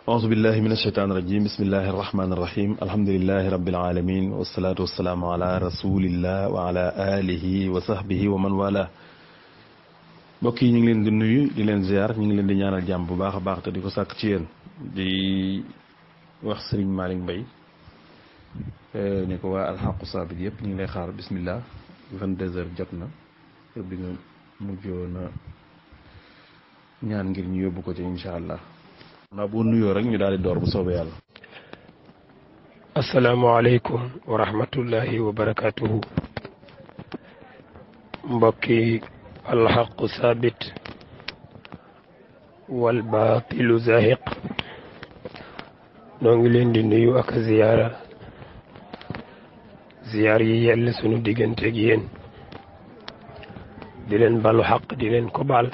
أعوذ بالله من الشيطان الرجيم بسم الله الرحمن الرحيم الحمد لله رب العالمين والصلاة والسلام على رسول الله وعلى آله وصحبه ومن والاه mbokk yi ñu ngi leen di nuyu di leen ziar ñu ngi leen di ñaanal jàmm bu baax a baax te di ko sàkk ci yéen di wax Serigne Malick Mbaye ne ko waa alxaqu saabit yëpp ñu ngi lay xaar bismillah 22h jot na heure bi nga mujjoon a ñaan ngir ñu yóbbu ko ci incha allah. naa boo nuyoo rek ñu daal di door bu soobee yàlla. asalaamaaleykum wa rahmatullahi wa barakaatuhu. mbokki alxaqu saabit wal baatilu zahiq noo ngi leen di nuyu ak ziyaar yi yell sunu digganteeg yéen di leen balu xaq di leen ko baal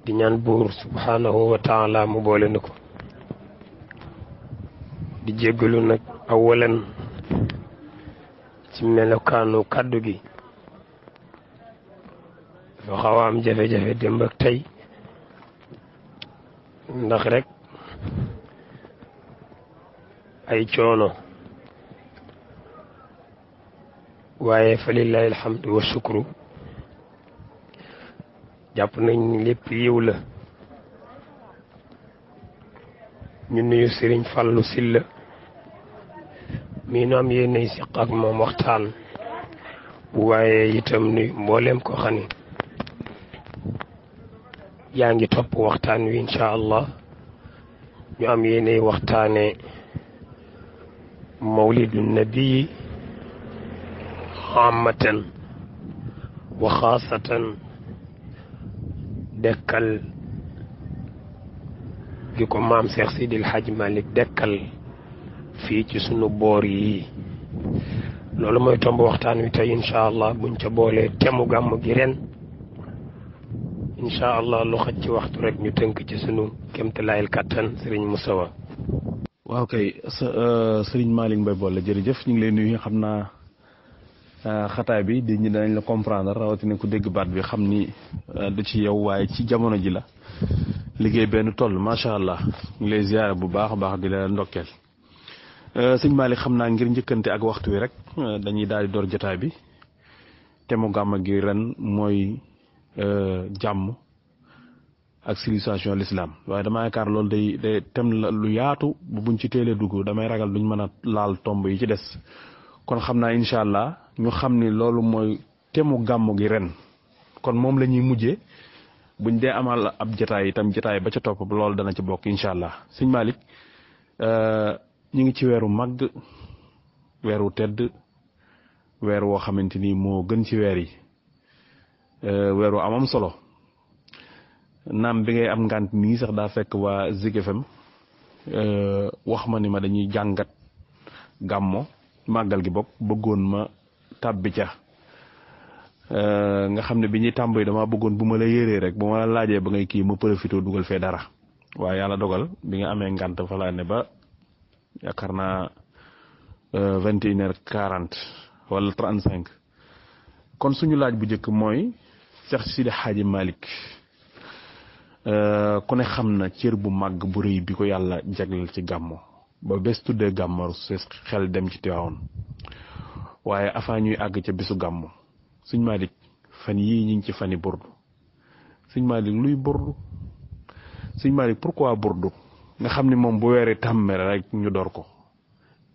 di ñaan buur subhanahu wa taala mu boole na ko di jéggalu nag awalan ci melokaanu kàddu gi dafa xaw a am jafe-jafe démb ak tey ndax rek ay coono waaye fa lillahi alhamdu wa shukru jàpp nañ ni lépp yiw la ñu nuyu Sëriñ Fallu Silla mii nu am yéenay siq ak moom waxtaan waaye itam nuyu mbooleem ko xam ni yaa ngi topp waxtaan wi incha allah ñu am yéenay waxtaane mawlidu nabii aamatan wa xaasatan dekkal gi ko maam Cheikh Sidil Hadj Malick dekkal fii ci sunu boor yi loolu mooy tomb waxtaan wi tey incha allah buñ ca boolee temu gàmm gi ren incha allah lu xaj ci waxtu rek ñu tënk ci sunu kéemtalaayal kattan sëriñ Moussawa. waaw kay sëriñ Malick Mbaye boole jërëjëf ñu ngi lay nuyu xam naa xataay bi di ñi danañ la comprendre rawatina ku dégg baat bi xam ni du ci yow waaye ci jamono ji la liggéey benn toll macha allah ñu ngi lay ziyaare bu baax a baax di la ndokkeel sëñ Malick xam naa ngir njëkkante ak waxtu wi rek dañuy daal di door jotaay bi te mu gàmm gi ren mooy jàmm ak civilisation l'islam waaye dama yaakaar loolu day tem la lu yaatu bu buñ ci teelee dugg damay ragal duñ mën a laal tomb yi ci des kon xam naa incha allah ñu xam ni loolu mooy temu gàmm gi ren kon moom la ñuy mujjee buñ dee amal ab jotaay itam jotaay ba ca topp loolu dana ci bokk incha allah sëñ Malick ñu ngi ci weeru màgg weeru tedd weer woo xamante ni moo gën ci weer yi weeru amam solo naam bi ngay am ngant nii sax daa fekk waa Zik FM wax ma ni ma dañuy jàngat gàmmo màggal gi bokk bëggoon ma tàbbi ca nga xam ne bi ñuy tàmbali dama bëggoon bu ma la yéree rek bu ma la laajee ba ngay kii ma profité dugal fee dara waaye yàlla dogal bi nga amee ngant fa laa ne ba yaakaar naa 21h40 wala 35 kon suñu laaj bu njëkk mooy Cheikh Sidi Hadji Malick ku ne xam na cër bu màgg bu rëy bi ko yàlla jagleel ci gàmmo ba bés tuddee gàmmaru xel dem ci Tiwaawoon waaye avant ñuy àgg ca bésu gàmmu sëñ Malick fan yii ñu ngi ci fani burdu sëñ Malick luy burdu sëñ Malick pourquoi burdu nga xam ni moom bu weeree tàmmere rek ñu door ko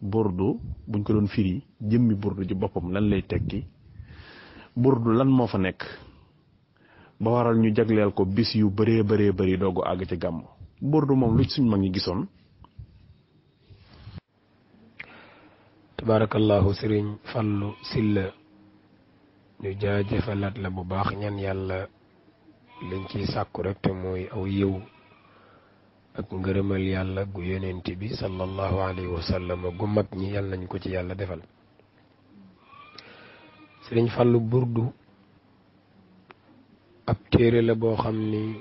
burdu buñ ko doon firi jëmmi burdu ji boppam lan lay tekki burdu lan moo fa nekk ba waral ñu jagleel ko bis yu bëree bëri doogu àgg ci gàmmu burdu moom lu suñ mag ñi gisoon. tabarakallahu sëriñ Fallu Silla ñu jaajëfalaat la bu baax ñaan yàlla liñ ciy sàkku rek te mooy aw yiw ak ngërëmal yàlla gu yonent bi sallallahu alayhi wa sallam gu mag ñi yàlla nañ ko ci yàlla defal sëriñ Fallu burdu ab téere la boo xam ni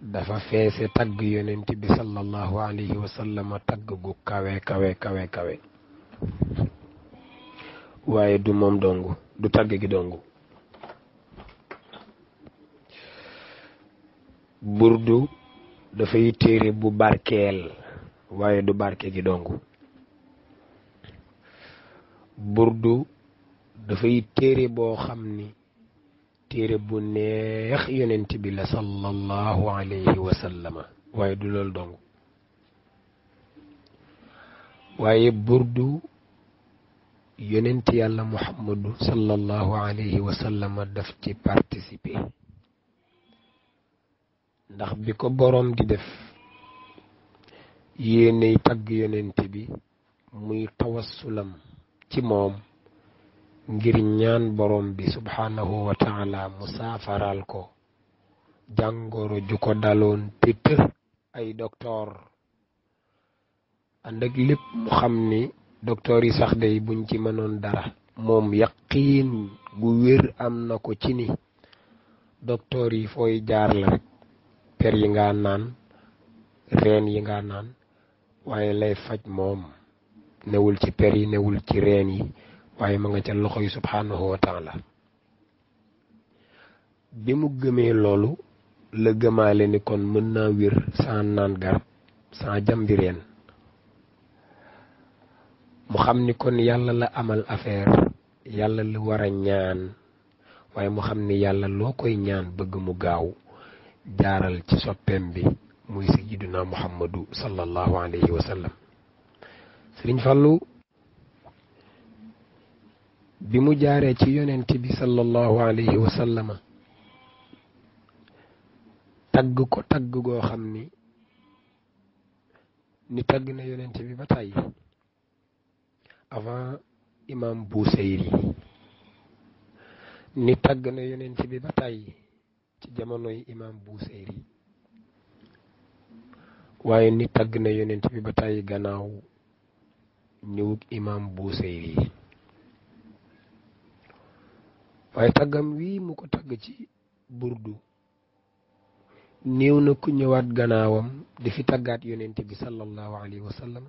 dafa feese tagg yonent bi sallallahu alayhi wa sallam tagg gu kawe waaye du moom dong du tagg gi dong burdu dafay téere bu barkeel waaye du barke gi dong. burdu dafay téere boo xam ni téere bu neex yonent bi la sallallahu alayhi wa sallama waaye du loolu dong. waaye burdu yonent yàlla muhammadu sallallahu alayhi wa sallama daf ci participer ndax bi ko boroom di def yéenay tagg yonent bi muy tawassulam ci moom ngir ñaan boroom bi subhanahu wa taala mu saafaral ko jàngoro ju ko daloon te të ay docteur ànd ak lépp mu xam ni docteur yi sax day buñ ci mënoon dara moom yaqiin gu wér am na ko ci ni docteur yi fooy jaar la rek per yi nga naan reen yi nga naan waaye lay faj moom newul ci per yi newul ci reen yi waaye ma nga ca loxo yi subhanahu wa taala. bi mu gëmee loolu la gëmaale ni kon mën naa wér sans naan garab sans jambi reen. mu xam ni kon yàlla la amal affaire yàlla la war a ñaan waaye mu xam ni yàlla loo koy ñaan bëgg mu gaaw jaaral ci soppeem bi muy sayyiduna muhammadu sallallahu alayhi wa sallam. Sëriñ Fallu bi mu jaaree ci yonent bi sallallahu alayhi wa sallama tagg ko tagg goo xam ni tagg na yonent bi ba tàyyi avant imam Busayri ni tagg na yonent bi ba tàyyi ci jamonoy imam Busayri waaye ni tagg na yonent bi ba tàyyi gannaaw ñëwug imam Busayri waaye taggam wii mu ko tagg ci burdu néew na ku ñëwaat gannaawam di fi taggaat yonent bi sallallahu alayhi wa sallam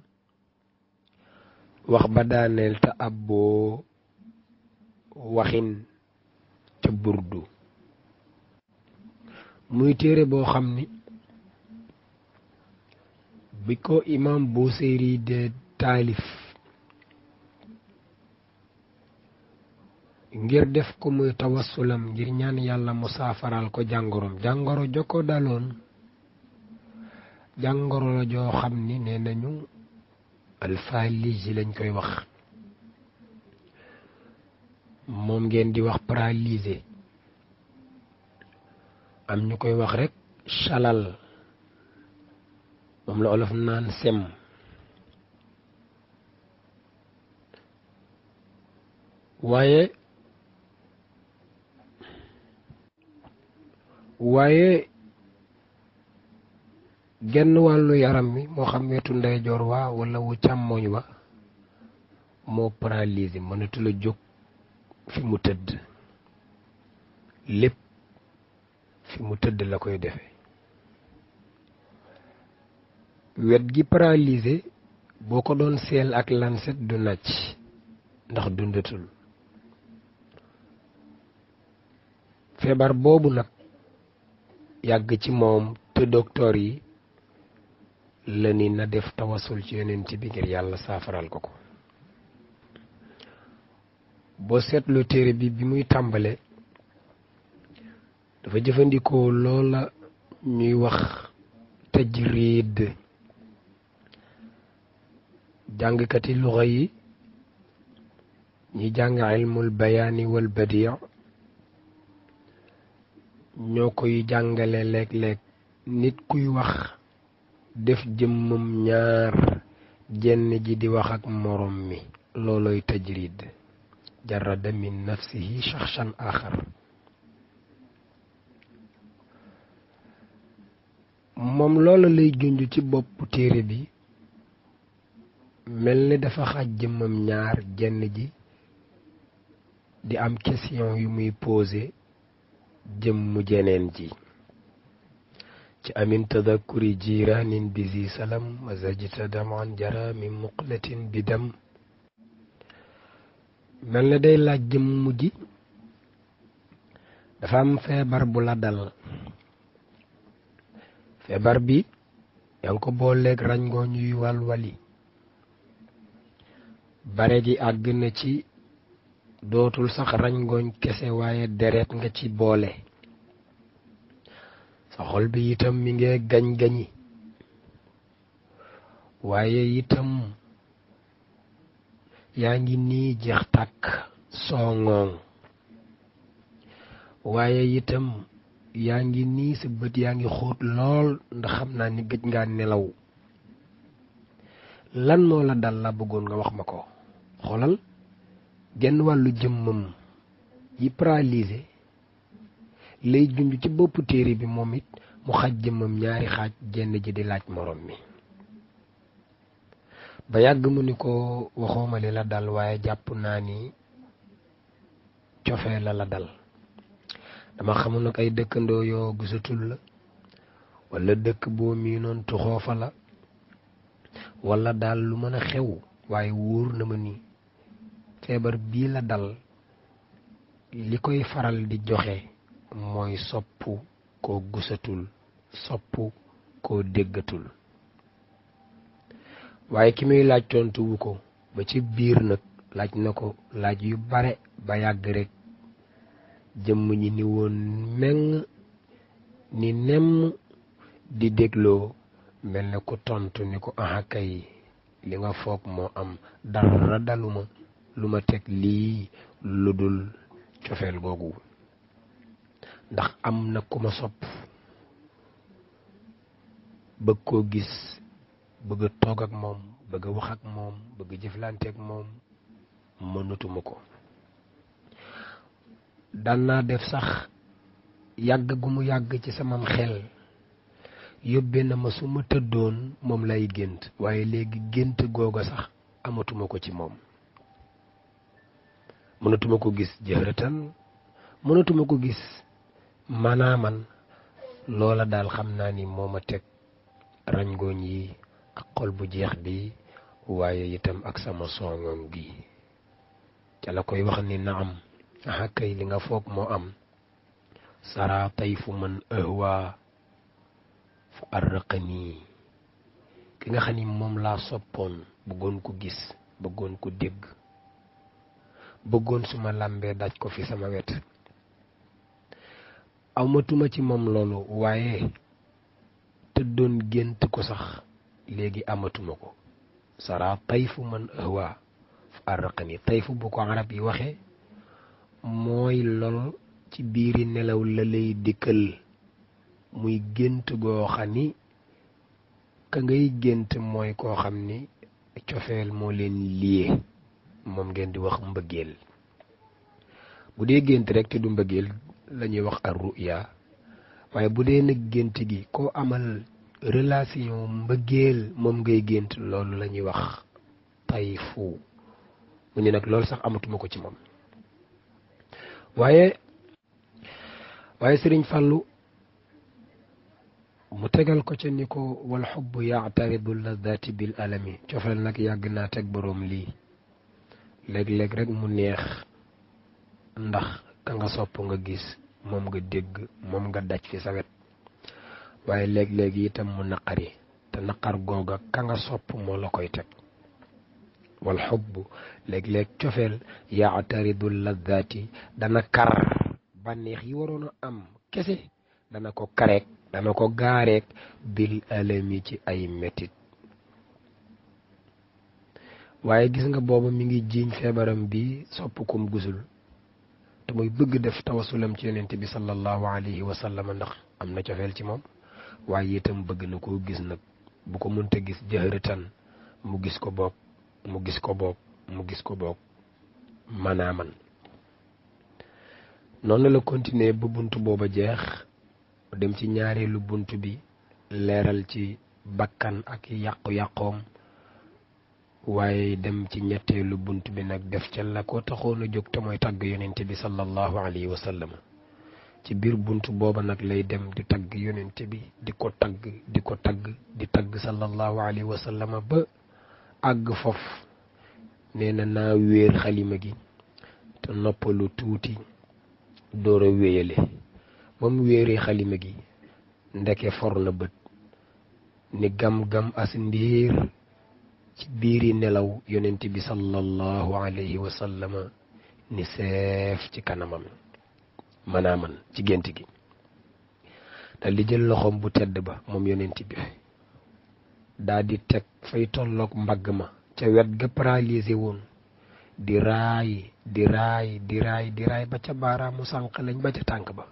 wax ba daaneel te abboo waxin ca burdu muy téere boo xam ni bi ko imam Busayri de taalif ngir def ko muy tawassulam ngir ñaan yàlla mu saafaral ko jàngoro joko daloon jàngoro la joo xam ni nee nañu alphalygie lañ koy wax moom ngeen di wax paralysé am ñu koy wax rek chalal moom la olof naan sem waaye genn wàllu yaram mi moo xam wetu ndeyjoor waa wala wu càmmoñ wa moo paralysé mënatu la jóg fi mu tëdd lépp fi mu tëdd la koy defe wet gi paralysé boo ko doon seel ak lanset du nàcc ndax dundatul feebar boobu nag yàgg ci moom te docteur yi la ni na def tawasul ci yonent bi ngir yàlla saafaral ko boo seetloo téere bi muy tàmbale dafa jëfandikoo loola ñuy wax tajriid jàngkati luxa yi ñi jàng ilmul bayaani wal badi' ñoo koy jàngale léeg-léeg nit kuy wax def jëmmam ñaar jenn ji di wax ak morom mi looloy tajrid jarada min nafsihi shakhsan akhar moom loola lay junj ci bopp téere bi mel ni dafa xaaj jëmmam ñaar jenn ji di am question yu muy posé jëmmu jeneen ji ci amin tadakkuri jiranin bizi salam mazajta daman jara min muqlatin bidam mel na day laaj jëmmu ji dafa am feebar bu la dal feebar bi yaa ngi ko booleeg ràñngooñ yuy walwali bare gi àgg na ci dootul sax ràñngooñ kese waaye deret nga ci boole sa xol bi itam mi ngi gañ-gañi waaye itam yaa ngi nii jeex tàkk songoŋ waaye itam yaa ngi nii sa bët yaa ngi xóot lool ndax xam naa ni gëj ngaa nelaw lan moo la dal la bëggoon nga wax ma ko xoolal genn wàllu jëmmam yi paralysé lay junj ci boppu téere bi moom it mu xaj jëmmam ñaari xaaj jenn ji di laaj morom mi ba yàgg mu ni ko waxooma li la dal waaye jàpp naa ni cofee la dal dama xamul nag ay dëkkandoo yoo gisatul la wala dëkk boo miinoon tuxoo fa la wala daal lu mën a xew waaye wóor na ma ni feebar bii la dal li koy faral di joxe mooy soppu koo gisatul soppu koo déggatul waaye ki muy laaj tontuwu ko ba ci biir nag laaj na ko laaj yu bare ba yàgg rek jëmm ñi ni woon meng ni nemm di dégloo mel ne ku tontu ni ko aha kay li nga foog moo am dara daluma lu ma teg lii lu dul cofeel googu ndax am na ku ma sopp bëgg koo gis bëgg a toog ak moom bëgg a wax ak moom bëgg a jëflante ak moom mënatuma ko daan naa def sax yàgg gu mu yàgg ci samam xel yóbbee na ma su ma tëddoon moom lay gént waaye léegi gént googa sax amatuma ko ci moom mënatuma ko gis jëhratan mënatuma ko gis manaaman loola daal xam naa ni moo ma teg ràñngooñ yi ak xol bu jeex bi waaye itam ak sama songoon gi ca la koy wax ni na am aha kay li nga foog moo am sara tayfu man ahwa fa arraqani ki nga xam ni moom laa soppoon bëggoon ko gis bëggoon ko dégg bëggoon suma làmbee daj ko fi sama wet amatuma ci moom loolu waaye tëddoon gént ko sax léegi amatuma ko sara tayfu man ahwa fa arraqani tayfu bu ko arab yi waxe mooy lool ci biiri nelaw la lay dikkal muy gént goo xam ni ka ngay gént mooy koo xam ni cofeel moo leen lié moom ngeen di wax mbëggeel bu dee gént rek te du mbëggeel la ñuy wax ar ruya waaye bu dee nag gént gi koo amal relation mbëggeel moom ngay gént loolu la ñuy wax tayfu mu ni nag loolu sax amatuma ko ci moom waaye Sëriñ Fallu mu tegal ko ca ni ko wal xubbu yaataridu ladati bil alami cofeel nag yàgg naa teg boroom lii léeg-léeg rek mu neex ndax ka nga sopp nga gis moom nga dégg moom nga daj fi sa wet waaye léeg-léeg itam mu naqari te naqar googa ka nga sopp moo la koy teg wal xubbu léeg-léeg cofeel yaataridu ladati dana kar bànneex yi waroon a am kese dana ko kareek dana ko gaareek bil alami ci ay metit waaye gis nga booba mi ngi jiiñ feebaram bi sopp kum gusul te muy bëgg def tawasulam ci yonent bi sallallahu alayhi wa sallam ndax am na cofeel ci moom waaye itam bëgg na koo gis nag bu ko mënta gis jëhratan mu gis ko boog mu gis ko boog mu gis ko boog manaaman noonu la continuer ba buntu booba jeex dem ci ñaareelu buntu bi leeral ci bakkan ak yàqu-yàqoom waaye dem ci ñetteelu buntu bi nag def ca la ko taxoon a jóg te mooy tagg yonent bi sallallahu alayhi wa sallam ci biir buntu booba nag lay dem di tagg yonent bi di ko tagg di tagg sallallahu alayhi wa sallam ba àgg foofu nee na naa wéer xalima gi te noppalu tuuti door a wéyale ba mu wéeree xalima gi ndeke for na bët ni gam-gam as ndiir ci biiri nelaw yonent bi sallallahu alayhi wa sallama ni seef ci kanamam manaaman ci gént gi dal di jël loxoom bu tedd ba moom yonent bi daa di teg fay tolloog mbagg ma ca wet ga paralysé woon di raay ba ca baaraamu sànq lañ ba ca tànk ba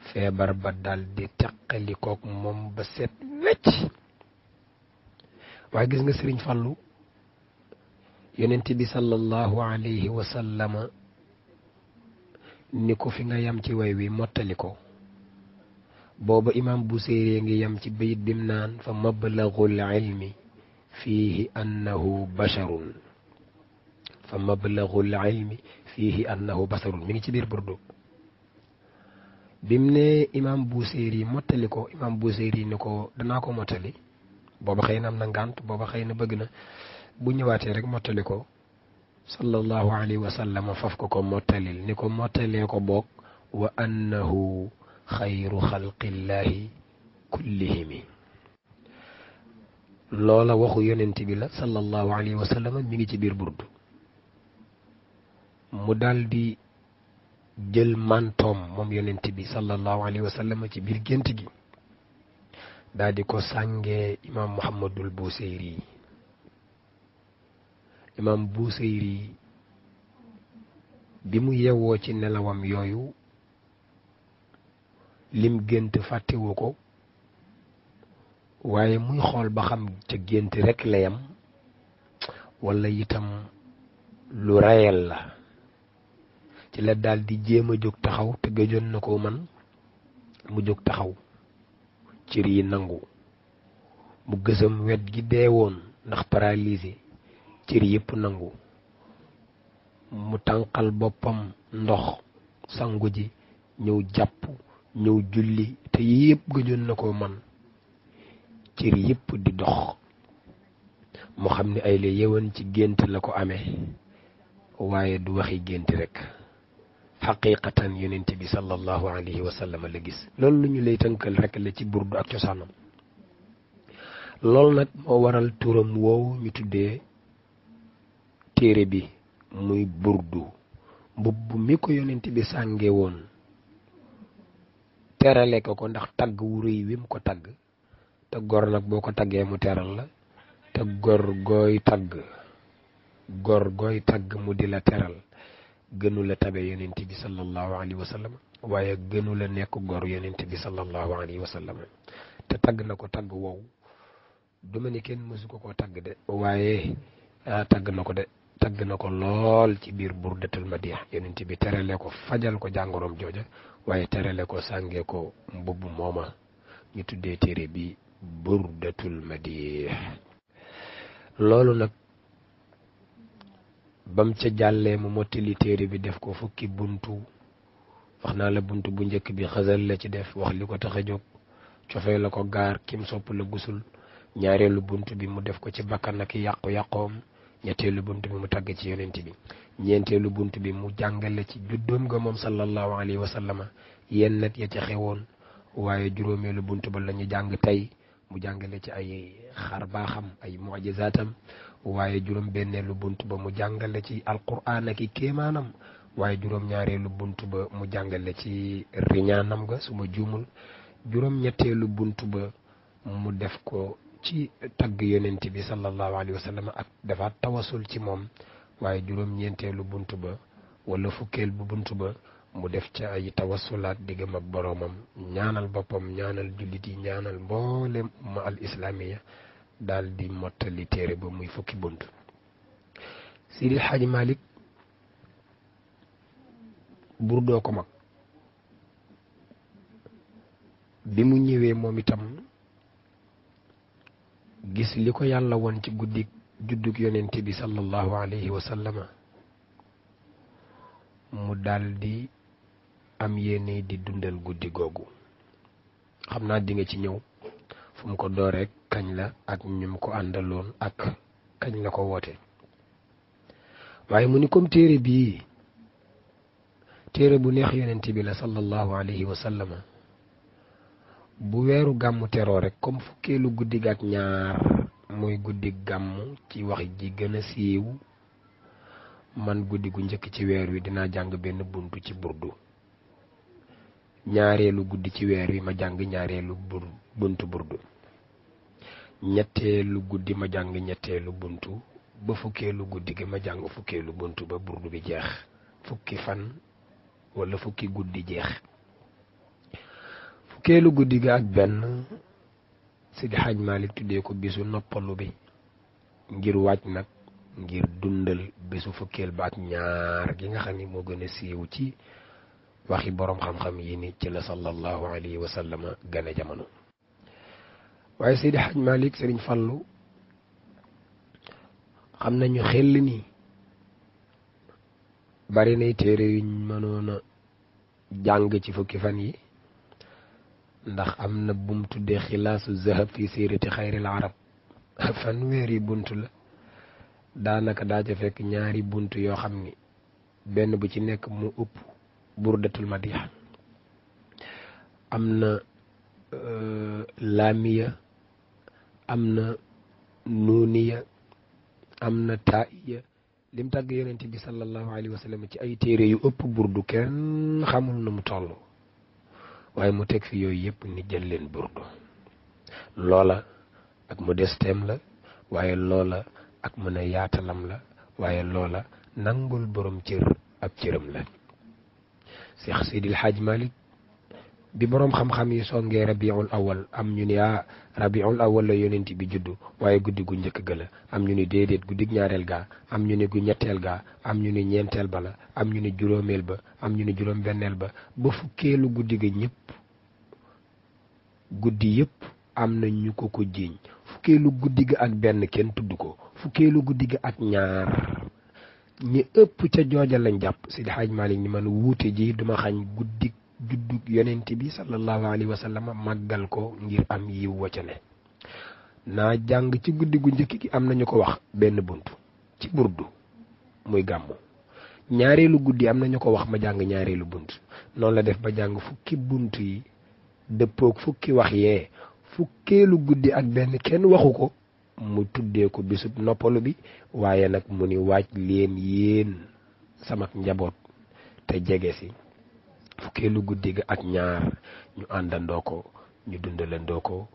feebar ba dal di teqalikook moom ba set wecc waaye gis nga sëriñ Fallu yonent bi sallallahu alayhi wa sallama ni ko fi nga yam ci way wi mottali ko booba imam Buseyri ngi yam ci bayit bim naan fa mablaghul ilmi fiihi annahu basharun fa mablaghul ilmi fiihi annahu basharun mi ngi ci biir burdu bim ne imam Buseyri mottali ko imam Buseyri ni ko danaa ko mottali booba xëy na am na ngànt booba xëy na bëgg na bu ñëwaatee rek mottali ko sallallahu alayhi wa sallam faf ko mottalil ni ko mottalee ko boog wa annahu xayru xalqillahi kullihimi loola waxu yonent bi la sallallahu alayhi wa sallam mi ngi ci biir burdu mu daldi jël mantoom moom yonent bi sallallahu alayhi wa sallam ci biir gént gi daal di ko sàngee imam Muhammadul Buseyri imam Buseyri bi mu yewwoo ci nelawam yooyu lim gént fàttewu ko waaye muy xool ba xam ca gént rekk la yam walla itam lu rayel la ci la daal di jéem a jóg taxaw te gëjoon na ko man mu jóg taxaw cër yi nangu mu gësam wet gi deewoon ndax paralysé cër yépp nangu mu tànqal boppam ndox sangu ji ñëw jàpp ñëw julli te yépp gëjoon na ko man cër yépp di dox mu xam ne ay la yewan ci gént la ko amee waaye du waxi gént rek xaqiqatan yonent bi sallallahu alayhi wa sallam la gis loolu lu ñu lay tënkal rek la ci burdu ak cosaanam loolu nag moo waral turam woowu ñu tuddee téere bi muy burdu mbubb mi ko yonent bi sànge woon terale ko ndax tagg wu rëy wi mu ko tagg te gor nag boo ko taggee mu teral la te gor gooy tagg mu di la teral gënu la tabe yonent bi sallallahu alayhi wa sallam waaye gënu la nekk gor yonent bi sallallahu alayhi wa sallam te tagg na ko tagg wow duma ni kenn mësu ko tagg de waaye tagg na ko de tagg na ko lool ci biir burdatul madih yonent bi terale ko fajal ko jàngoroom jooja waaye terale ko sànge ko mbubb mooma ñu tuddee téere bi burdatul madih loolu nag bam ca jàllee mu mottali téere bi def ko fukki buntu wax naa la buntu bu njëkk bi xasal la ci def wax li ko tax a jóg cofee la ko gaar kim sopp la gusul ñaareelu buntu bi mu def ko ci bakkan ak yàqu-yàqoom ñetteelu buntu bi mu tagg ci yonent bi ñeenteelu buntu bi mu jàngale ci juddoom ga moom sallallahu alayhi wa sallama yenn nat ya ca xewoon waaye juróomeelu buntu ba la ñu jàng tey mu jàngale ci ay xar baaxam ay mu'jizaatam waaye juróom benneelu bunt ba mu jàngale ci alquran ak i kéemaanam waaye juróom ñaareelu bunt ba mu jàngale ci riñaanam ga suma juumul juróom ñetteelu bunt ba mu def ko ci tagg yonent bi sallallahu alayhi wa sallam ak dafa tawasul ci moom waaye juróom ñeenteelu bunt ba wala fukkeel bu bunt ba mu def ca ay tawasulaat diggam ak boroomam ñaanal boppam ñaanal jullit yi ñaanal mboolem umma al islamiya daal di mottali téere ba muy fukki bunt Seydi El Hadji Malick burdoo ko mag bi mu ñëwee moom itam gis li ko yàlla won ci guddi juddug yonent bi sallallahu alayhi wa sallama mu daldi am yéene di dundal guddi googu xam naa di nga ci ñëw fu mu ko dooree kañ la ak ñum ko àndaloon ak kañ la ko woote waaye mu ni comme téere bii téere bu neex yonent bi la sallallahu alayhi wa sallama bu weeru gàmmu teroo rek comme fukkeelu guddi ga ak ñaar mooy guddi gàmmu ci wax ji gën a siiw, man guddi gu njëkk ci weer wi dinaa jàng benn buntu ci burdu, ñaareelu guddi ci weer wi ma jàng ñaareelu buntu burdu, ñetteelu guddi ma jàng ñetteelu buntu, ba fukkeelu guddi gi ma jàng fukkeelu buntu ba burdu bi jeex, fukki fan wala fukki guddi jeex. fukkeelu guddi ga ak benn Sidi Hadj Malick tuddee ko bisu noppalu bi, ngir wàcc nag ngir dundal bisu fukkeel ba ak ñaar gi nga xam ni moo gën a siiw ci waxi boroom xam-xam yi ni ci la sallallahu alayhi wa sallam gane jamono. waaye Sidi Hadj Malick Sëriñ Fallu xam nañu xel ni bari nay téere yuñ mënoon a jàng ci fukki fan yi, ndax am na bum tuddee xilaasu zahab fi siirati xayril arab, fanweeri buntu la, daanaka daa ca fekk ñaari buntu yoo xam ni benn bu ci nekk mu ëpp burdatul madih. am na laamiya, am na nuuniya, am na taa'iya, lim tàgg yonent bi sallallahu alayhi wa sallam ci ay téere yu ëpp burdu kenn xamul na mu toll, waaye mu teg fi yooyu yëpp ni jël leen burdu. loola ak modestem la, waaye loola ak mën a yaatalam la, waaye loola nangul borom cër ab cëram la. Cheikh Sidil Hadj Malick bi borom xam-xam yi songee rabiul awal, am ñu ni rabiul awal la yonent bi juddu, waaye guddi gu njëkk ga la, am ñu ni déedéet guddig ñaareel gaa, am ñu ni gu ñetteel gaa, am ñu ni ñeenteel ba la, am ñu ni juróomeel ba, am ñu ni juróom benneel ba fukkeelu guddi ga ñëpp guddi yëpp am na ñu ko jiiñ. fukkeelu guddi ga ak benn kenn tudd ko, fukkeelu guddi ga ak ñaar ñi ëpp ca jooja lañ jàpp. Sidi Hadj Malick ni man wuute ji duma xañ guddi juddug yonent bi sallallahu alayhi wa sallam màggal ko ngir am yiw wa ca ne. naa jàng ci guddi gu njëkk gi am nañu ko wax benn buntu ci burdu muy gàmmu, ñaareelu guddi am nañu ko wax ma jàng ñaareelu bunt, noonu la def ba jàng fukki bunt yi dëppook fukki wax yee. fukkeelu guddi ak benn kenn waxu ko, mu tuddee ko bisub noppalu bi, waaye nag mu ni waaj leen yéen samak njaboot te jege si fukkeelu guddi ga ak ñaar ñu àndandoo ko, ñu dundalandoo ko.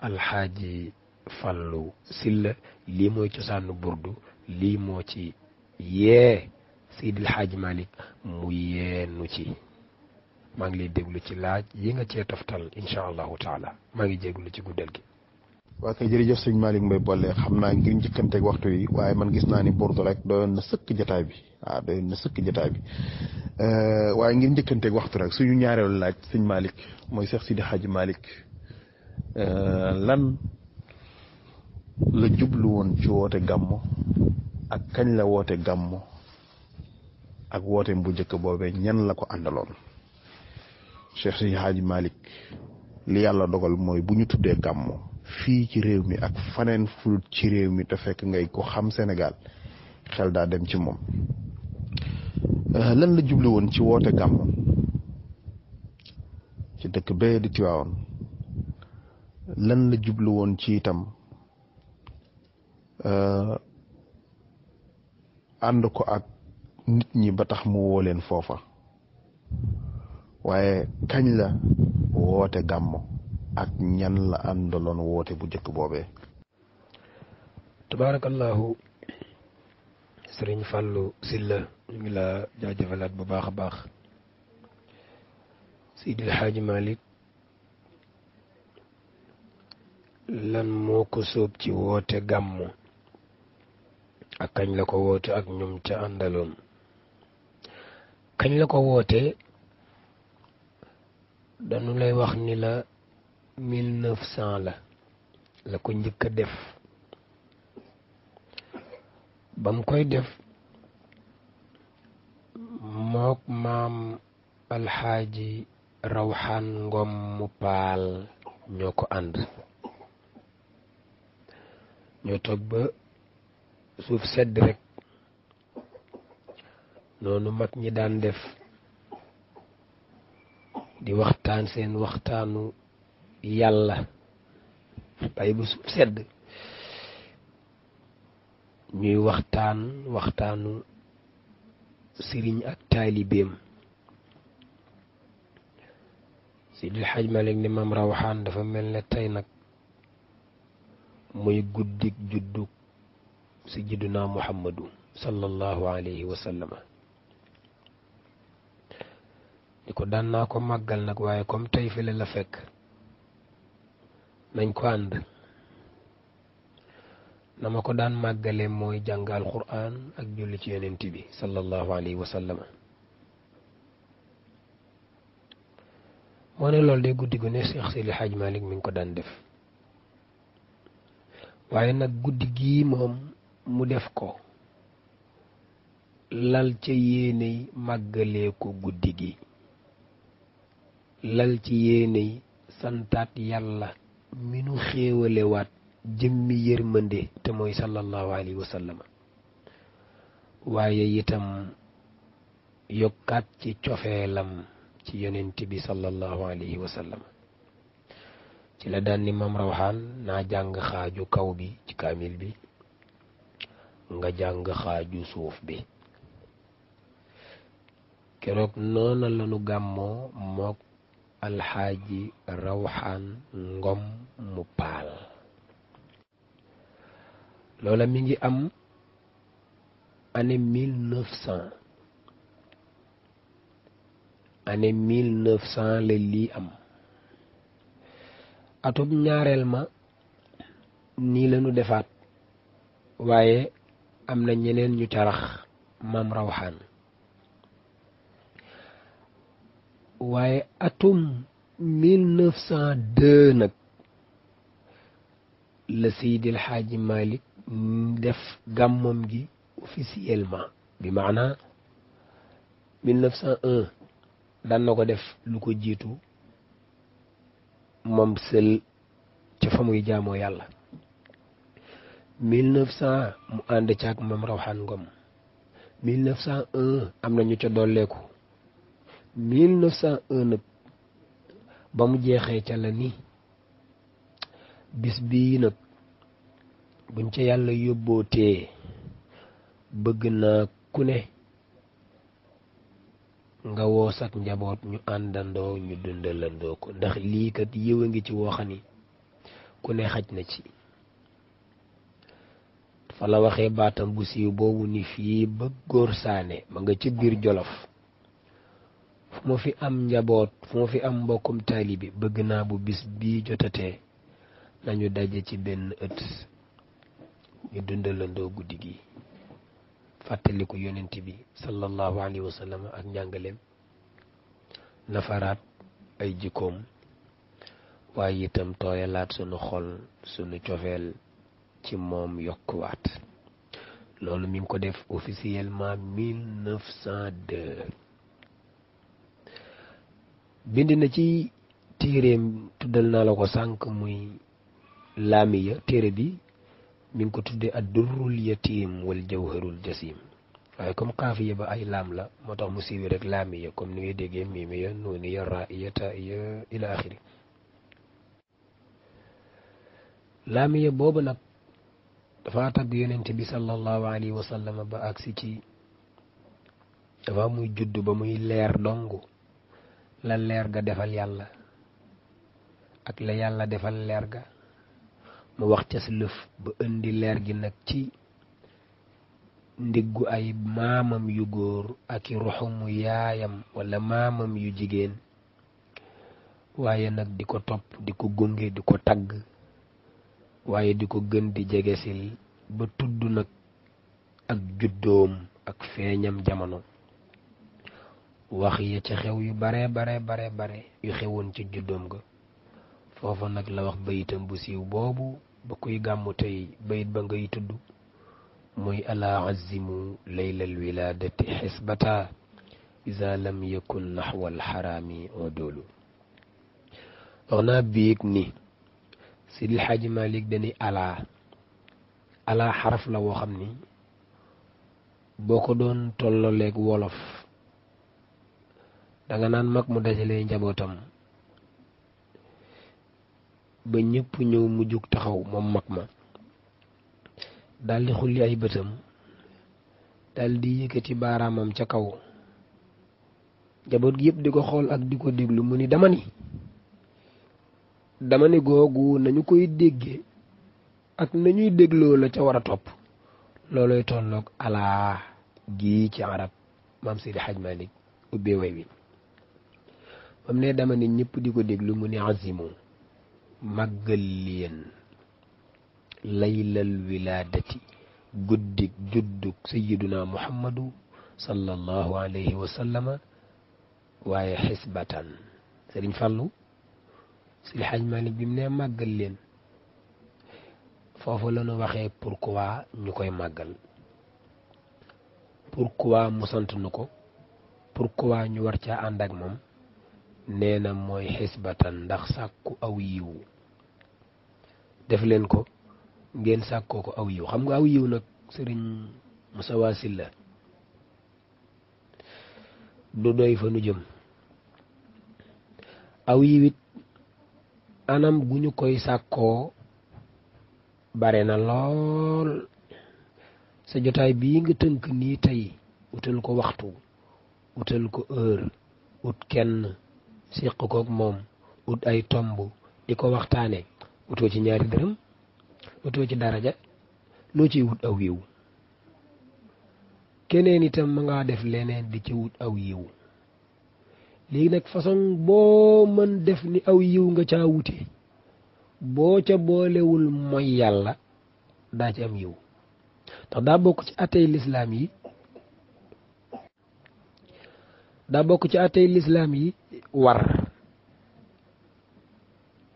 Alxaaji Fallu Silla lii mooy cosaanu burdu, lii moo ci yee Seydil Hadji Malick mu yeenu ci. maa ngi lay déglu ci laaj yi nga cee toftal incha allahu taala, maa ngi jéglu ci guddal gi. waa kay jërëjëf sëñ Malick Mbaye Bollé, xam naa ngir njëkkanteeg waxtu yi, waaye man gis naa ni burdu rek doyoon na sëkk jotaay bi, waaw doyoon na sëkk jotaay bi. waaye ngir njëkkanteeg waxtu rek suñu ñaareelu laaj sëñ Malick mooy Cheikh Sidi Hadji Malick lan la jublu woon ci woote gàmmo ak kañ la woote gàmmo ak woote bu njëkk boobee ñan la ko àndaloon. Cheikh Sidi Hadji Malick li yàlla dogal mooy bu ñu tuddee gàmmo fii ci réew mi ak faneen fulut ci réew mi te fekk ngay ko xam Sénégal xel daa dem ci moom. lan la jublu woon ci woote gàmmo ci dëkk bee di Tiwaawoon, lan la jublu woon ci itam ànd ko ak nit ñi ba tax mu woo leen foofa, waaye kañ la woote gàmmo ak ñan la àndaloon woote bu njëkk boobee. tabaarakallahu Sëriñ Fallu Silla ñu ngi la jaajëfalaat bu baax a baax. Seydil Hadji Malick lan moo ko sóob ci woote gàmmu ak kañ la ko woote ak ñum ca àndaloon. kañ la ko woote dañu lay wax ni la 1900 la ko njëkk a def. bam koy def mook maam alxaaji Rawxaan Ngom mu paal ñoo ko ànd. ñoo toog ba suuf sedd rek noonu mag ñi daan def di waxtaan seen waxtaanu yàlla bàyyi ba suuf sedd ñuy waxtaanu sëriñ ak taalibeem. Seydil Hadj Malick ni Maam Rawxaan dafa mel ne tey nag muy guddik juddug sayyiduna Muhammadu sallallahu alayhi wa sallam. ni ko daan naa ko màggal nag waaye comme tey fi la fekk nañ ko ànd. na ma ko daan màggale mooy jàng alquran ak julli ci yonent bi sallallahu alayhi wa sallam. moo ne loolu de guddi gu ne Cheikh Seydi Hadj Malick mi ngi ko daan def waaye nag guddi gii moom mu def ko lal ca yéeney màggalee ko guddi gi, lal ci yéeney santaat yàlla mi nu xéewalewaat jëmmi yërmande te mooy sallallahu alayhi wa sallam. waaye itam yokkaat ci cofeelam ci yonent bi sallallahu alayhi wa sallam. ci la daan ni Maam Rawxaan naa jàng xaaju kaw bi ci kaamil bi, nga jàng xaaju suuf bi. keroog noona lanu gàmmoo mook alxaaji Rawxaan Ngom mu paal. loola mi ngi am année 1900 année 1900 la lii am. atub ñaareel ma nii lañu defaat waaye am na ñeneen ñu carax Maam Rawxaan. waaye atum 1902 nag la Seydil Hadji Malick def gàmmam gi officiellement, bi maana 1901 daan na ko def lu ko jiitu moom sël ca fa muy jaamoo yàlla. 1900 mu ànd ca ak Maam Rawxaan Ngom. 1901 am na ñu ca dolleeku. 1901 nag ba mu jeexee ca la ni bis bii nag buñ ca yàlla yóbbootee bëgg naa ku ne nga woo sak njaboot ñu àndandoo ñu dundalandoo ko, ndax lii kat yiw a ngi ci woo xam ni ku ne xaj na ci. fa la waxee baatam bu siiw boobu ni fii ba góor saane ma nga ci biir Jolof. fu ma fi am njaboot, fu ma fi am mbokkum taalibi bëgg naa bu bis bii jotatee nañu daje ci benn ëtt ñu dundalandoo guddi gi, fàttaliku yonent bi sallallahu alayhi wa sallam ak njàngaleem, nafaraat ay jikkoom, waaye itam tooyalaat sunu xol, sunu cofeel ci moom yokkuwaat. loolu mi ngi ko def officiellement 1902. bind na ci téereem tuddal naa la ko sànq muy laamiya. téere bi mi ngi ko tudde ad-durrul yatim wal jawharul jasim, waaye comme xaafiya ba ay laam la moo tax mu siiwi rek laamiya, comme ni ngay déggee miimiya, nuuniya, raiya, taiya ila axiri. laamiya boobu nag dafa tagg yonent bi sallallahu alayhi wa sallam ba agsi ci dafa muy judd ba muy leer dong la leer ga defal yàlla ak la yàlla defal leer ga. mu wax ca lëf ba indi leer gi nag ci ndiggu ay maamam yu góor ak i ruxumu yaayam wala maamam yu jigéen, waaye nag di ko topp, di ko gunge, di ko tagg, waaye di ko gën di jegesil ba tudd nag ak juddoom ak feeñam jamono. wax ya ca xew yu bare yu xewoon ci juddoom ga. foofa nag la wax bayitam bu siiw boobu ba kuy gàmmu tey bayit ba ngay tudd muy ala azimu laylal wiladati xisbata iza lam yakun naxwa alxaraami odoolu. wax naa biig ni Seydi Hadji Malick dani ala xaraf la woo xam ni boo ko doon tolloleeg wolof danga naan mag mu dajalee njabootam ba ñëpp ñëw mu jug taxaw moom mag ma daldi xulli ay bëtam daldi yëkkati baaraamam ca kaw njaboot gi yëpp di ko xool ak di ko déglu mu ni dama ni googu nañu koy dégge ak nañuy dégloo la ca war a topp looloy tolloog alaa gii ci arab maam Seydi Hadj Malick ubbee way wi bam ne dama ni ñëpp di ko déglu mu ni azimu màggal leen laylal wilaadati guddik judduk sayyiduna muhammadu sallallahu alayhi wa sallama waaye xisbatan Sëriñ Fallu Seydi Hadj Malick bi mu ne màggal leen foofu la ñu waxee pourquoi ñu koy màggal pourquoi mu sant nu ko pourquoi ñu war caa ànd ak moom nee na mooy xisbatan ndax sàkku aw yiw def leen ko ngeen sàkkoo ko aw yiw xam nga aw yiw nag sëriñ Moussa Wasila du doy fa nu jëm aw yiw it anam gu ñu koy sàkkoo bare na lool sa jotaay bii nga tënk nii tey utal ko waxtu utal ko heure ut kenn séq kook moom ut ay tomb di ko waxtaane utoo ci ñaari dërëm utoo ci daraja loo ciy wut aw yiw keneen itam ma ngaa def leneen di ci wut aw yiw léegi nag façon boo mën def ni aw yiw nga caa wute boo ca boolewul mooy yàlla daa ci am yiw ndax daa bokk ci atey lislaam yi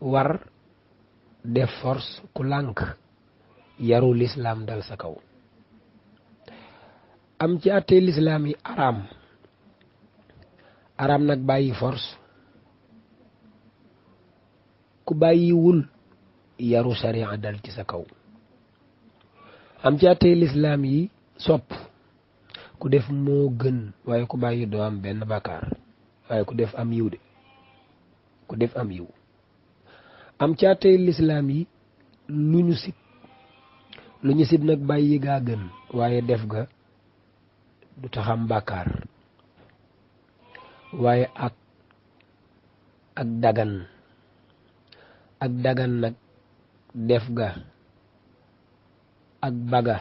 war def force ku lànk yaru lislaam dal sa kaw am ci atey lislaam yi araam nag bàyyi force ku bàyyiwul yaru sariya dal ci sa kaw am ci atey lislaam yi sopp ku def moo gën waaye ku bàyyi doo am benn bàkkaar waaye ku def am yiw am ci atey lislaam yi lu ñu sib nag bàyyi gaa gën waaye def ga du taxam bàkkaar waaye ak dagan nag def ga ak baga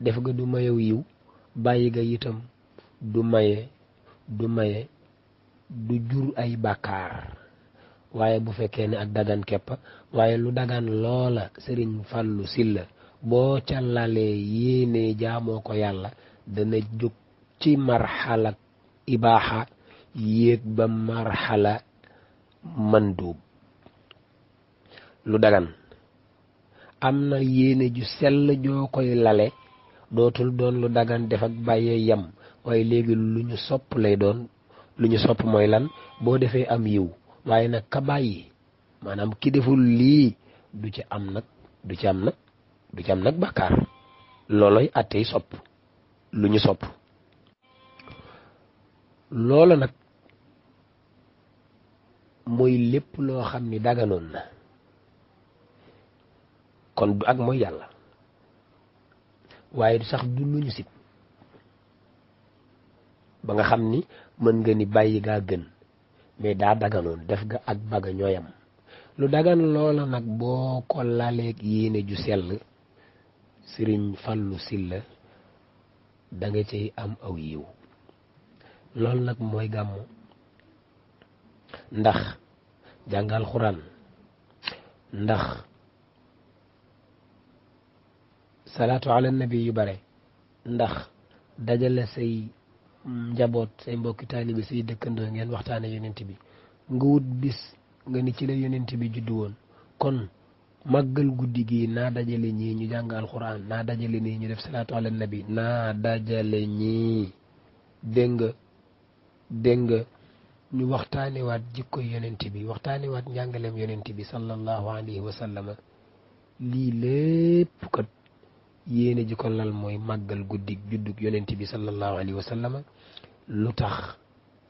def ga du mayew yiw bàyyi ga itam du maye du jur ay bàkkaar waaye bu fekkee ne ak dagan kepp waaye lu dagan loola Sëriñ Fallu Silla boo ca lalee yéene jaamoo ko yàlla dana jóg ci marxala ibaaxa yéeg ba marxala mandub lu dagan am na yéene ju sell joo koy lale dootul doon lu dagan def ak bàyyee yam waaye léegi lu ñu sopp lay doon lu ñu sopp mooy lan boo defee am yiw waaye nag ka bàyyi maanaam ki deful lii du ci am nag bàkkaar looloy attey sopp lu ñu sopp loola nag mooy lépp loo xam ni daganoon na kon du ak mooy yàlla waaye du sax du lu ñu sib ba nga xam ni mën nga ni bàyyi gaa gën mais daa daganoon def ga ak baga ñooyam lu dagan loola nag boo ko laleeg yéene ju sell Sëriñ Fallu Silla da nga cay am aw yiw loolu nag mooy gàmmu ndax jàngal xuraan ndax salaatu ala nabi yu bare ndax dajale say njaboot say mbokki taalibi say dëkkandoo ngeen waxtaane yonent bi nga wut bis nga ni ci la yonent bi juddu woon kon màggal guddi gi naa dajale ñii ñu jàng alxuraan naa dajale nii ñu def salaatu ala nabi naa dajale ñii dégg nga ñu waxtaane waat jikko yonent bi waxtaane waat njàngaleem yonent bi sallallahu alayhi wa sallama lii lépp kat yéene ji ko lal mooy màggal guddi juddug yonent bi sallallahu alayhi wa sallama lu tax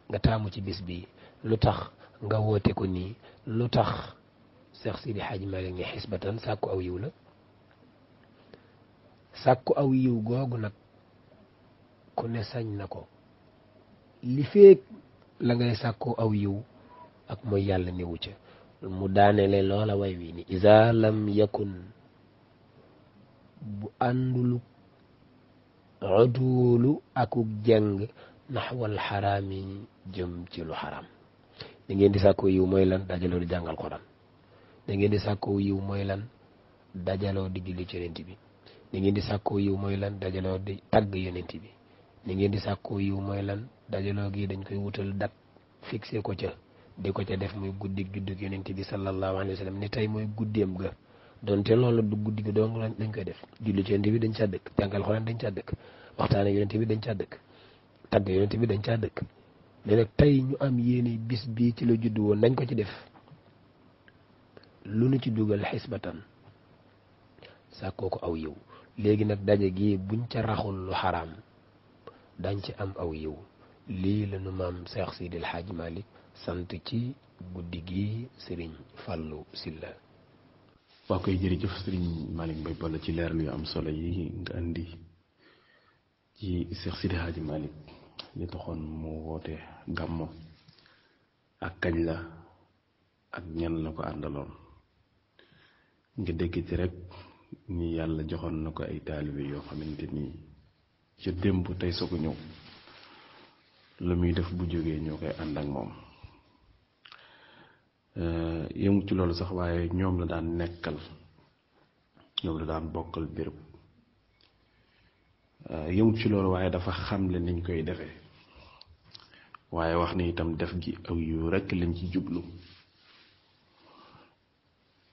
nga taamu ci bis bi lu tax nga woote ko nii lu tax Cheikh Sidi Hadj Malick ni xisbatan sàkku aw yiw la sàkku aw yiw googu nag ku ne sañ na ko li feek la ngay sàkku aw yiw ak mooy yàlla newu ca mu daanele loola way wi ni iza lam yakun bu àndulu udulu akuk jàng naxwal xaraami jëm ci lu xaram da ngeen di sàkku yiw mooy lan dajaloo di jàngal Alxuraan da ngeen di sàkku yiw mooy lan dajaloo di julli ci yonent bi da ngeen di sàkku yiw mooy lan dajaloo di tagg yonent bi da ngeen di sàkku yiw mooy lan dajaloo gi dañ koy wutal dat fixé ko ca di ko ca def muy guddi juddug yonent bi sallallahu alayhi wa sallam ni tey mooy guddeem ga donte loolu du guddi gi dong dañ koy def julli ci yonent bi dañ caa dëkk jàngal Alxuraan dañ caa dëkk waxtaan ak yonent bi dañ caa dëkk tagg yonent bi dañ caa dëkk mais nag tey ñu am yéene bis bii ci la judd woon nañ ko ci def lu nu ci dugal xisbatan sàkkoo ko aw yiw léegi nag daje gi buñ ca raxul lu xaraam dañ ci am aw yiw lii la nu maam Cheikh Sidil Hadj Malick sant ci guddi gi Serigne Fallou Sylla. waa koy jërëjëf Serigne Malick Mbaye Balla ci leer yu am solo yi nga andi ci Cheikh Sidi Hadj Malick li taxoon mu woote gàmmo ak kañ la ak ñan la ko àndaloon nga dégg ci rek ni yàlla joxoon na ko ay taalibe yoo xamante ni ca démb tey soo ko ñëw lu muy def bu jógee ñoo koy ànd ak moom yëngu ci loolu sax waaye ñoom la daan nekkal ñoom la daan bokkal béréb yëngu ci loolu waaye dafa xamle niñ koy defee waaye wax ni itam def gi aw yu rekk lañ ci jublu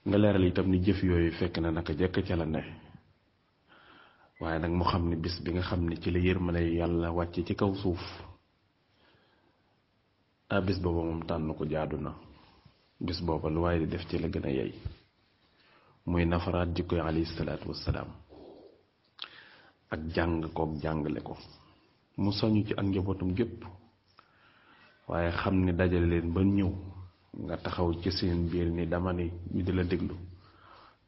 nga leeral itam ni jëf yooyu fekk na naka jekk ca la ne waaye nag mu xam ni bis bi nga xam ni ci la yërmande yàlla wàcce ci kaw suuf bis booba moom tànn ko jaadu na bis booba lu waaye di def ci la gën a yey muy nafaraat jikkoy alayhi salaatu wassalaam ak jàng kook jàngale ko mu soñu ci ak njabootum gépp waaye xam ni dajale leen ba ñëw nga taxaw ci seen biir ni dama ni ñu di la déglu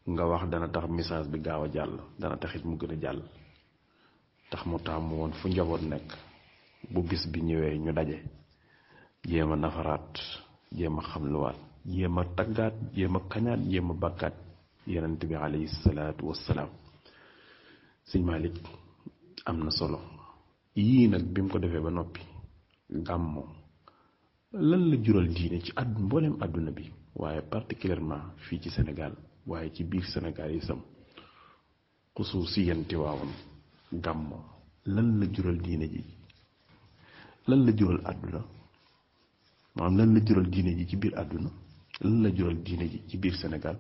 nga wax dana tax message bi gaaw a jàll dana taxit mu gën a jàll tax mu taamu woon fu njaboot nekk bu bis bi ñëwee ñu daje jéem a nafaraat jéem a xamluwaat jéem a taggaat jéem a kañaat jéem a bàkkaat yonent bi alayhi salaatu wassalaam. Sëñ Malick am na solo yii nag bi mu ko defee ba noppi gàmmo lan la jural diine ci mboolem àdduna bi waaye particulièrement fii ci Sénégal waaye ci biir Sénégal yi sam xusuusiyan Tiwaawan gàmmo lan la jural diine ji lan la jural àdduna maanaam lan la jural diine ji ci biir àdduna lan la jural diine ji ci biir Sénégal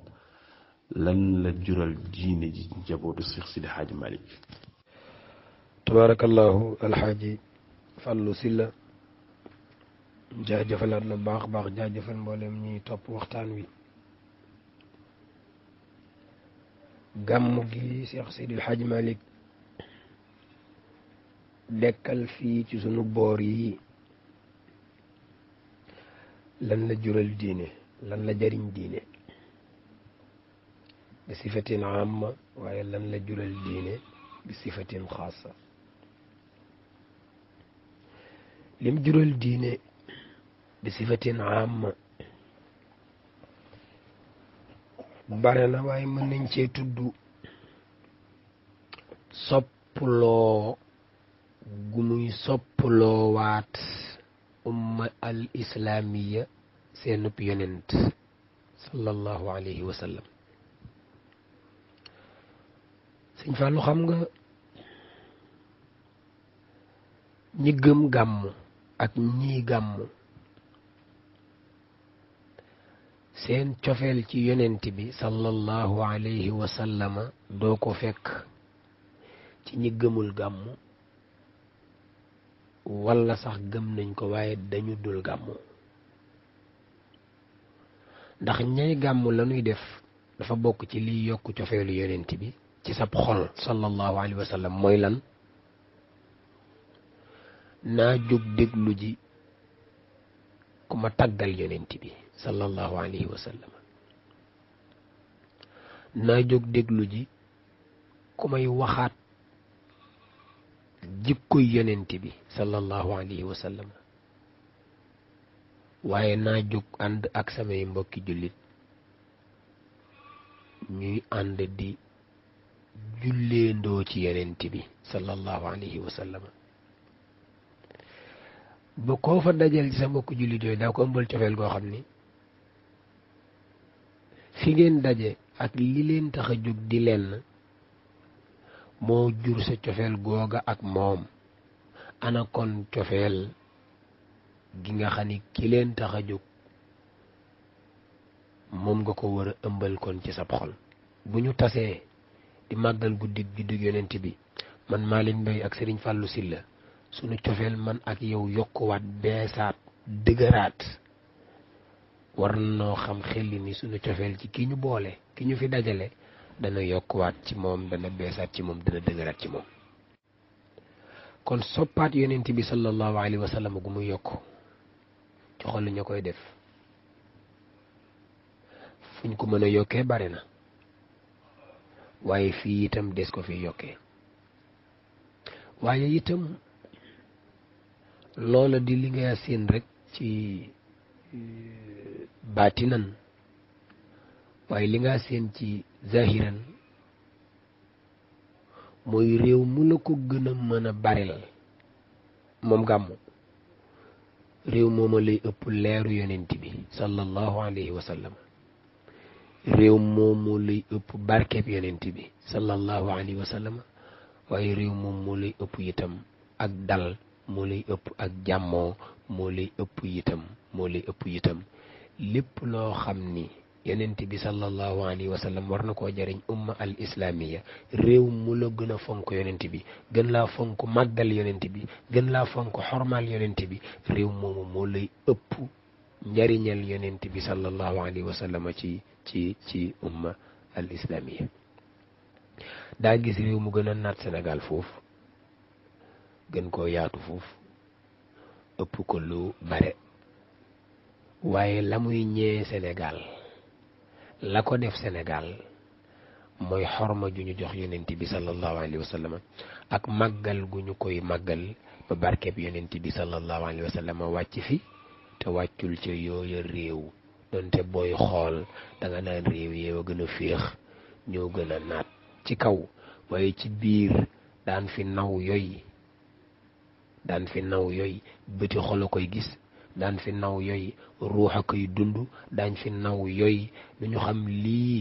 lan la jural diine ji njabootu Cheikh Sidi Hadj Malick. tabarakallahu alxaaji Fallou Sylla jaajëfalaat la baax baax jaajëfal mboolem ñuy topp waxtaan wi gàmm gi Cheikh Sidi Hadj Malick dekkal fii ci sunu boor yi lan la jural diine lan la jariñ diine bi sifatin amma waaye lan la jural diine bi sifatin xaasa lim jural diine bi sifatin amma bare na waaye mën nañ cee tudd soppuloo gu muy soppuloo waat umma al islaamiya seenub yonent sallallahu alayhi wa sallam. Sëñ Fallu xam nga ñi gëm gàmm ak ñii gàmm seen cofeel ci yonent bi sallallahu alayhi wa sallama doo ko fekk ci ñi gëmul gàmm walla sax gëm nañ ko waaye dañu dul gàmm ndax ñay gàmm la ñuy def dafa bokk ci liy yokk cofeelu yonent bi ci sab xol sallallahu alayhi wa sallam mooy lan naa jóg déglu ji ku ma tàggal yonent bi sallallahu alayhi wa sallam naa jóg déglu ji ku may waxaat jikkoy yonent bi sallallahu alayhi wa sallam waaye naa jóg ànd ak samay mbokki jullit ñuy ànd di julleendoo ci yonent bi sallallahu alayhi wa sallam ba koo fa dajal ci sa mbokki jullit yooyu daa ko ëmbal cofeel goo xam ni fi ngeen daje ak li leen tax a jóg di lenn moo jur sa cofeel googa ak moom. ana kon cofeel gi nga xam ni ki leen tax a jóg moom nga ko war a ëmbal kon ci sab xol. bu ñu tasee di màggal guddi juddug yonent bi man Malick Mbaye ak Serigne Fallou Sylla sunu cofeel man ak yow yokkuwaat beesaat dëgëraat war noo xam xel ni sunu cofeel ci ki ñu boole ki ñu fi dajale dana yokkuwaat ci moom dana beesaat ci moom dana dëgëraat ci moom. kon soppaat yonent bi sallallahu alayhi wa sallam gu muy yokk ci xol ñu koy def fuñ ko mën a yokkee bari na waaye fii itam des ko fi yokkee waaye itam loola di li nga seen rek ci baatinan waaye li nga seen ci zahiran mooy réew mu la ko gën a mën a baril moom gàmmu réew mooma lay ëpp leeru yonent bi sallallahu alayhi wa sallam réew moomu lay ëpp barkeb yonent bi sallallahu alayhi wa sallam waaye réew moom moo lay ëpp itam ak dal moo lay ëpp ak jàmmoo moo lay ëpp itam lépp loo xam ni yonent bi sallallahu alayhi wa sallam war na koo jariñ umma al islamiya réew mu la gën a fonk yonent bi gën laa fonk màggal yonent bi gën laa fonk xormaal yonent bi réew moomu moo lay ëpp njariñal yonent bi sallallahu alayhi wa sallam ci umma al islamiya. daa gis réew mu gën a naat Sénégal foofu gën koo yaatu foofu ëpp ko lu bare waaye la muy ñee Sénégal la ko def Sénégal mooy xorma ju ñu jox yonent bi sallallahu alayhi wa sallam ak màggal gu ñu koy màggal ba barkeb yonent bi sallallahu alayhi wa sallam wàcc fi te wàccul ca yooya réew donte booy xool da nga naan réew yeew a gën a féex ñoo gën a naat ci kaw waaye ci biir daan fi naw yooy bëti xol a koy gis daan fi naw yooy ruux a koy dund daañ fi naw yooy lu ñu xam lii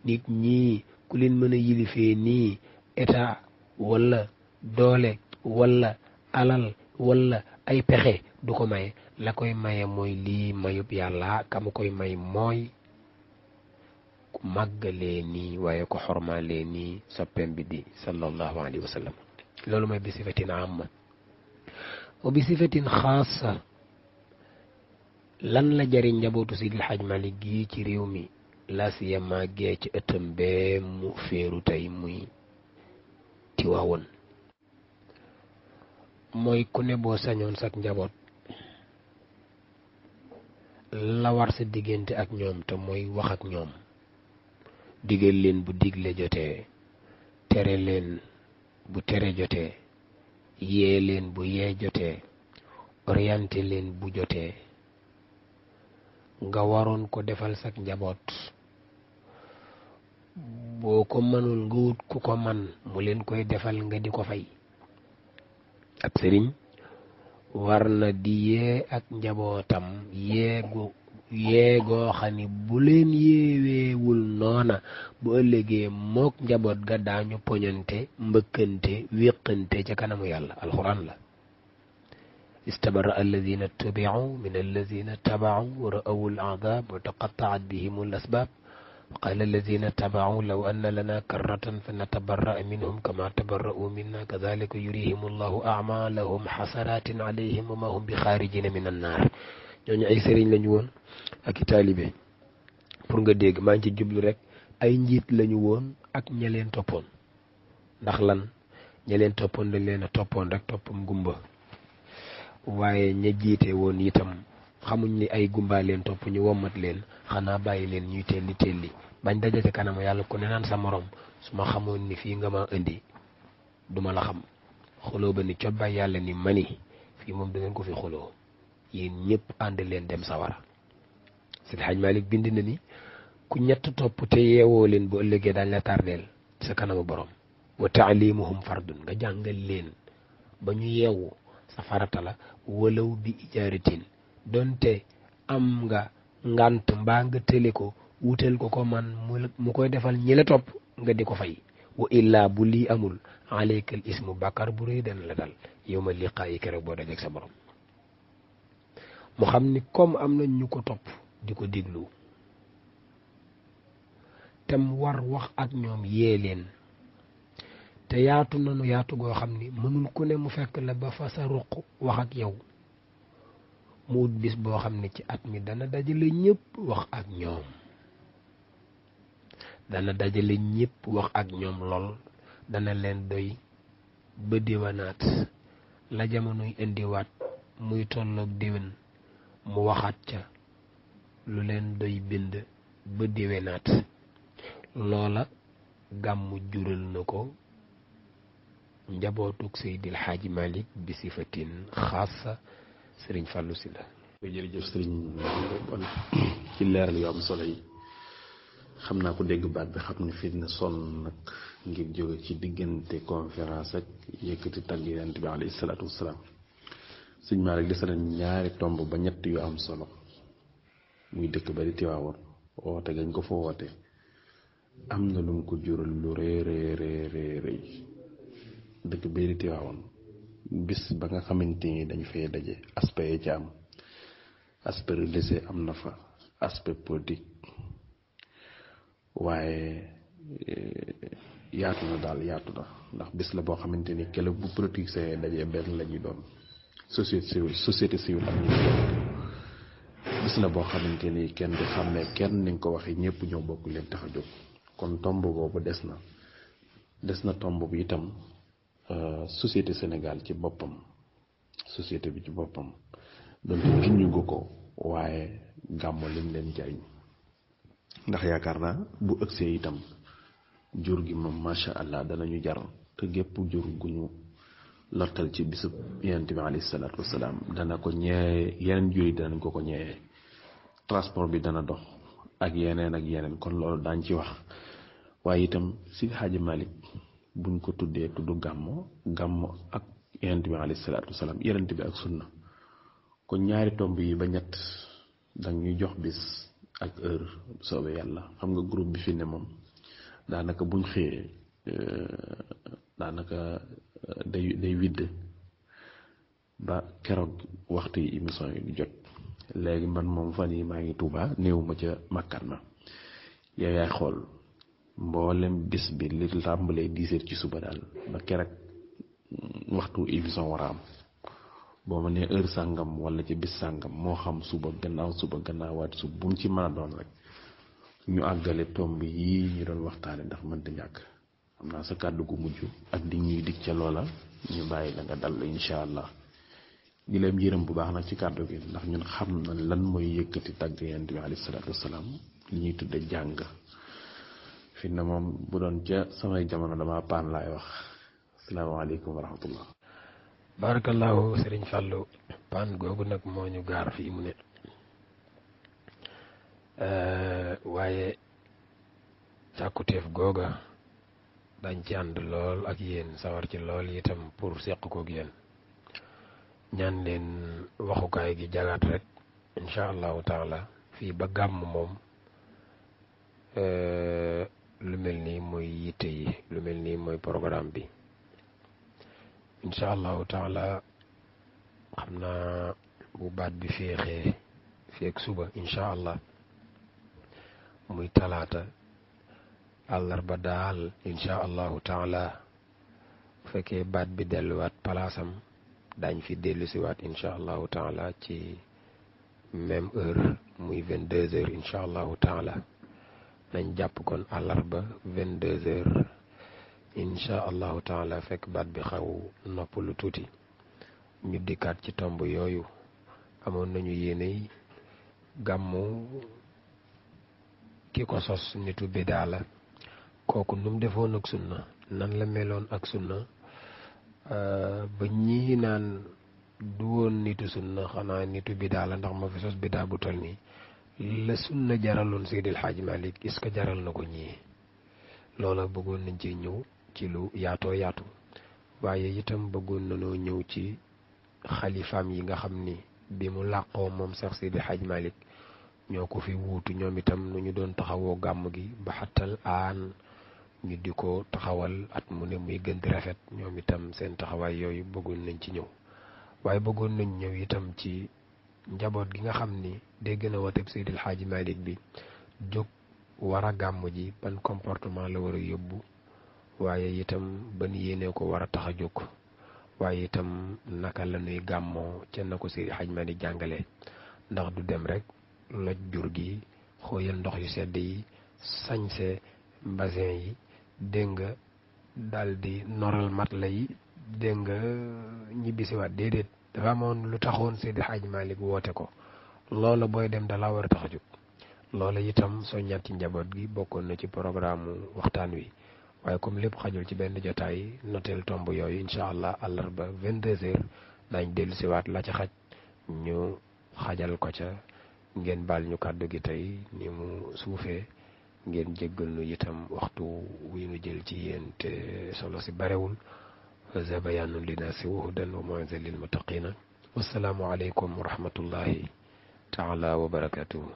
nit ñii ku leen mën a yilifee nii état wala doole wala alal wala ay pexe du ko maye la koy maye mooy lii mayub yàlla kam koy may mooy ku màggalee nii waaye ko xormaalee nii soppeem bi di sallallahu alayhi wa sallam. loolu mooy bi sifatin amma wa bi sifatin xaasa lan la jariñ njabootu Sidil Hadj Malick gi ci réew mi la siyama gee ci ëttam bee mu féeru tey muy Tiwaawoon mooy ku ne boo sañoon sak njaboot la war sa diggante ak ñoom te mooy wax ak ñoom digal leen bu digle jotee tere leen bu tere jotee yee leen bu yee jotee orienté leen bu jotee nga waroon ko defal sak njaboot boo ko mënul nga wut ku ko man mu leen koy defal nga di ko fay. ab sëriñ war na di yee ak njabootam yeegoo xam ni bu leen yeeweewul noona bu ëllëgee mook njaboot ga daañu poñante mbëkkante wéqante ca kanamu yàlla. alxuraan la istabara alladina tubiu min alladina tabau wa ra'awu al'adab wa taqattaat bihim al-asbab wa qala alladina tabau law anna lana karratan fa natabarra minhum kama tabarra'u minna kadhalika yurihim allahu a'malahum hasaratin alayhim wa ma hum bi xaarijina min annaar. ñooñu ay sëriñ lañu woon ak i taalibe pour nga dégg maa ngi ci jublu rek ay njiit lañu woon ak ña leen toppoon. ndax lan ña leen toppoon dañ leen a toppoon rek toppam gumba waaye ña jiite woon itam xamuñ ni ay gumbaa leen topp ñu wommat leen xanaa bàyyi leen ñuy telli bañ daje ci kanamu yàlla ku ne naan sa morom su ma xamoon ni fii nga ma indi duma la xam xuloo ba ni cobbaay yàlla ni mani fii moom da ngeen ko fi xuloo yéen ñëpp ànd leen dem sawara. Seydi Hajji Malick bind na ni ku ñett topp te yeewoo leen bu ëllëgee dañ la tardeel sa kanamu borom. wa taalimuhum fardun nga jàngal leen ba ñu yeewu sa farata la walaw bi ijaaratin donte am nga ngant mbaa nga tële ko wutal ko man mu koy defal ñi la topp nga di ko fay. wa illaa bu lii amul alaykal ismu bàkkaar bu rëy dana la dal yow ma liqaa yi keroog boo dajeek sa borom. mu xam ni comme am nañ ñu ko topp di ko déglu tem war wax ak ñoom yee leen te yaatu nanu yaatu goo xam ni mënul ku ne mu fekk la ba fa sa ruq wax ak yow mu wut bis boo xam ne ci at mi dana dajale ñëpp wax ak ñoom lool dana leen doy ba déwénaat la jamonoy indiwaat muy tolloog déwén mu waxaat ca lu leen doy bind ba déwénaat. loola gàmmu jural na ko njabootug Seydil Hadji Malick bi sifatin xaasa Serigne Fallou Sylla. jërëjëf Serigne ci leeral yu am solo yi xam naa ko dégg baat bi xam ne fii na sonn nag ngir jóge ci diggante conférence ak yëkkati tagg Yonent bi alayhi salaatu wasalaam. Serigne Malick des na ñaari tomb ba ñett yu am solo muy dëkk ba di Tiwaawoon woote gañ ko fa woote am na lu mu ko jural lu rëy dëkk bee di Tiwaawoon bis ba nga xamante ni dañ fay daje aspect yi ci am aspect religieux am na fa aspect politique waaye yaatu na ndax bis la boo xamante ni kele bu politique see daje benn la ñuy doon société civile am ñu bis la boo xamante ni kenn du xam ne kenn ni nga ko waxee ñëpp ñoo bokk leen tax a jóg. kon tomb boobu des na tomb bi itam société Sénégal ci boppam société bi ci boppam donte junñu ko waaye gàmmu lim leen jariñ ndax yaakaar naa bu ëgsee itam jur gi moom macha allah danañu jar te gépp jur gu ñu lottal ci bisub Yonent bi alayhi salaatu wasalaam dana ko ñeewee yeneen jur yi danañ ko ñeewee transport bi dana dox ak yeneen kon loolu daañ ci wax. waaye itam Seydi Hadji Malick buñ ko tuddee tudd gàmmo ak Yonent bi alayhi salaatu wasalaam Yonent bi ak sunna kon ñaari tomb yi ba ñett dañuy jox bis ak heure soobee yàlla xam nga groupe bi fi ne moom daanaka buñ xëyee daanaka day widd ba keroog waxtu yi émission yi di jot léegi man moom fan yi maa ngi Tuuba néew ma ca makkat ma yow yaay xool mboolem bis bi li tàmbalee 10 heures ci suba daal ba keroog waxtu émission war a am boo ma nee heure sàngam wala ci bis sàngam moo xam suba gannaawaat suba bu mu ci mën a doon rek ñu àggale tomb yi ñu doon waxtaane ndax mënta ñàkk xam naa sa kàddu gu mujj ak di ñuy dig ca loola ñu bàyyi la nga dal incha allah di leen yërëm bu baax nag ci kàddu gi ndax ñun xam na lan mooy yëkkati tàgg Yonent bi alayhi salaatu wasalaam li ñuy tudde jàng fi na moom bu doon ca samay jamono dama paan laay wax asalaamaaleykum wa rahmatullah. barakallahu Sëriñ Fàllu paan googu nag moo ñu gaar fii mu ne waaye càkkutéef googa dañ ci ànd lool ak yéen sawar ci lool itam pour seq koog yéen ñaan leen waxukaay gi jagaat rek incha allahu taala fii ba gàmm moom lu mel nii mooy yitte yi lu mel nii mooy programme bi incha allahu taala xam naa bu baat bi féexee feek suba incha allah muy talaata àllarba daal incha allahu taala bu fekkee baat bi delluwaat palaasam dañ fi dellusiwaat incha allahu taala ci même heure muy 22 heures incha allahu taala nañ jàpp kon àllarba 22 heures incha allahu taala fekk baat bi xaw noppalu tuuti ñu dikkaat ci tomb yooyu amoon nañu yéeney gàmmu ki ko sos nitu bidaa la kooku nu mu defoon ak sunna nan la meloon ak sunna ba ñii naan du woon nitu sunna xanaa nitu bidaa la ndax ma fi sos bidaa bu toll nii la sunna jaraloon Seydil Hadji Malick est-ce que jaral na ko ñii loola bëggoon nañ ci ñëw ci lu yaatoo yaatu waaye itam bëggoon nañoo ñëw ci xalifaam yi nga xam ni bi mu làqoo moom sax Seydil Hadji Malick ñoo ko fi wuutu ñoom itam nu ñu doon taxawoo gàmm gi ba xattal aan ñu di ko taxawal at mu ne muy gën di rafet ñoom itam seen taxawaay yooyu bëggoon nañ ci ñëw waaye bëggoon nañ ñëw itam ci njaboot gi nga xam ni dégg na wooteb Seydil Hadji Malick bi jóg war a gàmm ji ban comportement la war a yóbbu waaye itam ban yéene ko war a tax a jóg waaye itam naka la ñuy gàmmoo ca na ko Seydil Hadji Malick jàngale ndax du dem rek loj jur gi xooyal ndox yu sedd yi sañse mbasin yi dégg nga daal di noral mat la yi dégg nga ñibbisiwaat déedéet dafa amoon lu taxoon Seydil Hadji Malick woote ko loola booy dem dalaa war a tax a jóg loola itam soññaat ci njaboot gi bokkoon na ci programme waxtaan wi waaye comme lépp xajul ci benn jotaay noteel tomb yooyu incha allah àllarba 22h daañ dellu siwaat la ca xaj ñu xajal ko ca ngeen baal ñu kàddu gi tey ni mu suufee ngeen jéggal nu itam waxtu wi nu jël ci yéen te solo si barewul za bayaanun linnaasi wa hudan wa maw'izatan lil muttaqina wassalaamu aleykum wa rahmatullahi taala wa barakatuhu